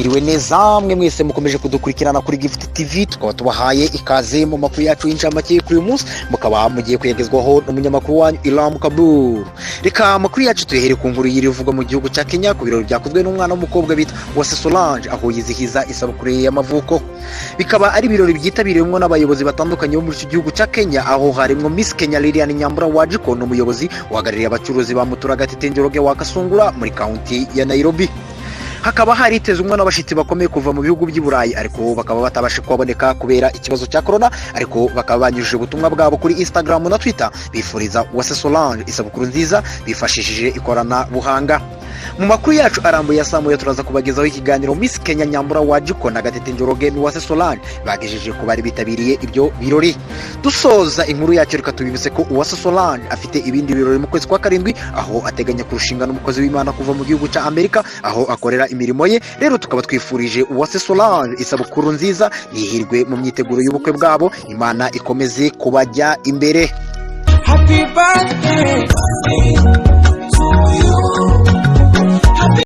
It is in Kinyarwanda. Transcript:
Mwiriwe neza mwe mwese mukomeje kudukurikirana kuri Gift TV, tukaba tubahaye ikaze mu makuru yacu y'incamake kuri uyu munsi, mukaba mugiye kuyagezwaho n'umunyamakuru wanyu Iram Kabur. Reka amakuru yacu tuyahere ku nkuru y'irivugwa mu gihugu cya Kenya, ku birori byakozwe n'umwana w'umukobwa bita Uwase Solange, aho yizihiza isabukuru ye y'amavuko. Bikaba ari ibirori byitabiriwemo n'abayobozi batandukanye bo muri iki gihugu cya Kenya, aho harimo Miss Kenya Lilian Nyambura Wanjiku n'umuyobozi uhagarariye abacuruzi ba Mutura Gatete Njoroge wa Kasungura muri kaunti ya Nairobi. Hakaba haritezwe n'abashyitsi bakomeye kuva mu bihugu by'i Burayi, ariko bakaba batabasha kuboneka kubera ikibazo cya corona, ariko bakaba banyujije ubutumwa bwabo kuri Instagram na Twitter bifuriza Uwase Solange isabukuru nziza bifashishije ikoranabuhanga. Mu makuru yacu arambuye ya saa moya turaza kubagezaho ikiganiro Miss Kenya Nyambura Wanjiku na Gatete Njoroge n'Uwase Solange bagejeje ku bari bitabiriye ibyo birori. Dusoza inkuru yacu, reka tubibutse ko Uwase Solange afite ibindi birori mu kwezi kwa karindwi, aho ateganya kurushinga n'umukozi w'Imana kuva mu gihugu cya Amerika, aho akorera imirimo ye. Rero tukaba twifurije Uwase Solange isabukuru nziza n'ihirwe mu myiteguro y'ubukwe bwabo. Imana ikomeze kubajya imbere. Happy birthday.